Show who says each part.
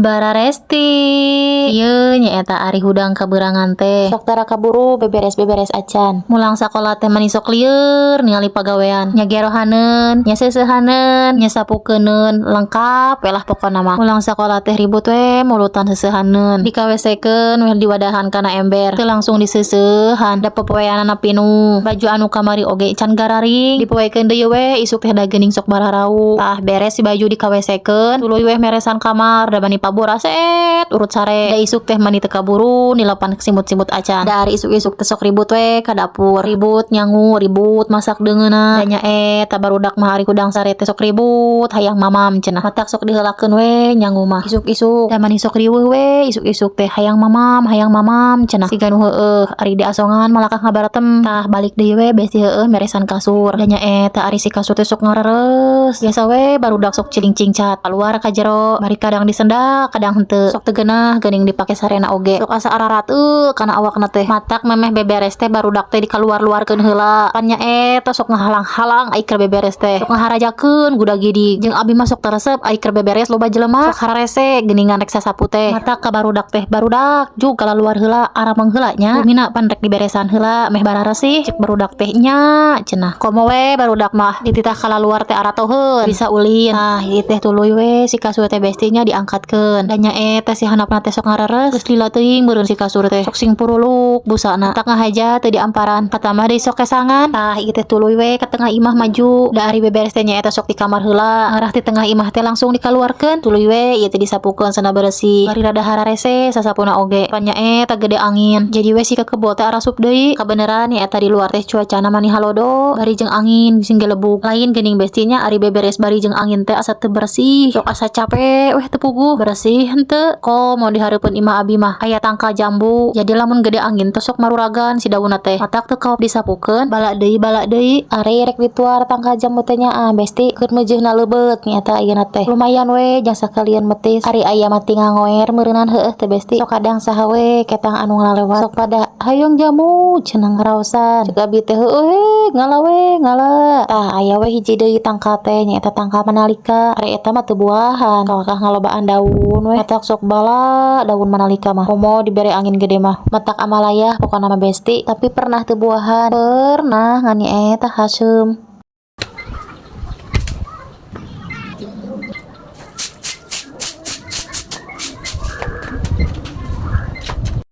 Speaker 1: Bararesti. Ieu nyaeta ari hudang kabeurangan teh.
Speaker 2: Sok tara kaburu beberes-beberes acan.
Speaker 1: Mulang sakola teh mani sok lieur ningali pagawean. Nya gerohaneun, nya seuseuhaneun, nya sapukeuneun, lengkap we lah pokona mah. Mulang sakola teh ribut we mulutan seuseuhaneun. Dikawesekeun we diwadahan kana ember. Teu langsung diseuseuhan, da popoeanana pinuh. Baju anu kamari oge can gararing, dipoekeun deui we isuk teh da geuning sok bararau. Tah, beres si baju dikawesekeun, tuluy weh meresan kamar, da mani paboraset urut sare. Da isuk teh mani teu kaburu nilepan simut-simut acan. Da ari isuk-isuk teh sok ribut we ka dapur. Ribut nyangu, ribut masak deungeunna. Da nyaeta barudak mah ari hudang sare teh sok ribut hayang mamam cenah. Matak sok diheulakeun we nyangu mah. Isuk-isuk da mani sok riweuh we isuk-isuk teh hayang mamam cenah. Siga nu heueuh ari diasongan malakah ngabaretem. Tah, balik deui we besti heueuh meresan kasur. Da nyaeta ari si kasur teh sok ngareres. Biasa we barudak sok ciling cingcat kaluar ka jero, bari kadang disendak kadang henteu. Sok teu geunah geuning dipake sarena oge. Sok asa ararateul kana awakna teh. Matak memeh beberes teh barudak teh dikaluar-luarkeun heula. Pan nyaeta sok ngahalang-halang ai keur beberes teh. Sok ngaharajakeun guda-gidig. Jeung abi mah sok teu resep ai keur beberes loba jelema. Sok hararese geuningan rek sasapu teh. Matak ka barudak teh, "Barudak, jug kalaluar heula, arameng heula nya. Bumina pan rek diberesan heula meh bararesih." Cek barudak teh, "Nya," cenah. Komo we barudak mah dititah kalaluar teh aratoheun bisa ulin. Tah, ieu teh tuluy we si kasur teh besti nya diangkatkeun. Da nyaeta si handapna teh sok ngareres, geus lila teuing meureun si kasur teh. Sok sing puruluk busana. Tak ngahaja teu diamparan. Katambah deui sok kesangan. Tah, ieu teh tuluy we ka tengah imah maju. Da ari beberes teh nyaeta sok di kamar heula. Ngarah ti tengah imah teh langsung dikaluarkeun. Tuluy we ieu teh disapukeun sana beresih. Bari rada hararese sasapuna oge. Pan nyaeta gede angin. Jadi we si kekebol teh arasup deui. Kabeneran nyaeta di luar teh cuacana mani halodo, bari jeung angin sing gelebug. Lain geuning besti nya, ari beberes bari jeung angin teh asa teu bersih. Sok asa capek weh, teu puguh. Beresih henteu. Komo di hareupeun imah abi mah aya tangkal jambu. Jadi lamun gede angin teh sok maruragan si daunna teh. Matak teu kaop disapukeun, balak deui, balak deui.
Speaker 2: Ari rek dituar tangkal jambu teh nyaah besti, keur meujeuna leubeut nyaeta ayeuna teh. Lumayan we jang sakalian metis. Ari aya mati ngangoer meureunan, heueuh teh besti. Sok kadang saha we ketang anu ngalewat. Sok pada, "Hayang jamu," cenah ngaraosan. Cek abi teh, "Heueuh we, ngala we, ngala." Tah, aya we hiji deui tangkal teh, nyaeta tangkal manalika. Ari eta mah teu buahan, kalakah ngalobaan daun we. Matak sok bala daun manalika mah. Komo dibere angin gede mah. Matak amalayah pokona mah besti, tapi pernah teu buahan. Pernah, ngan eta haseum.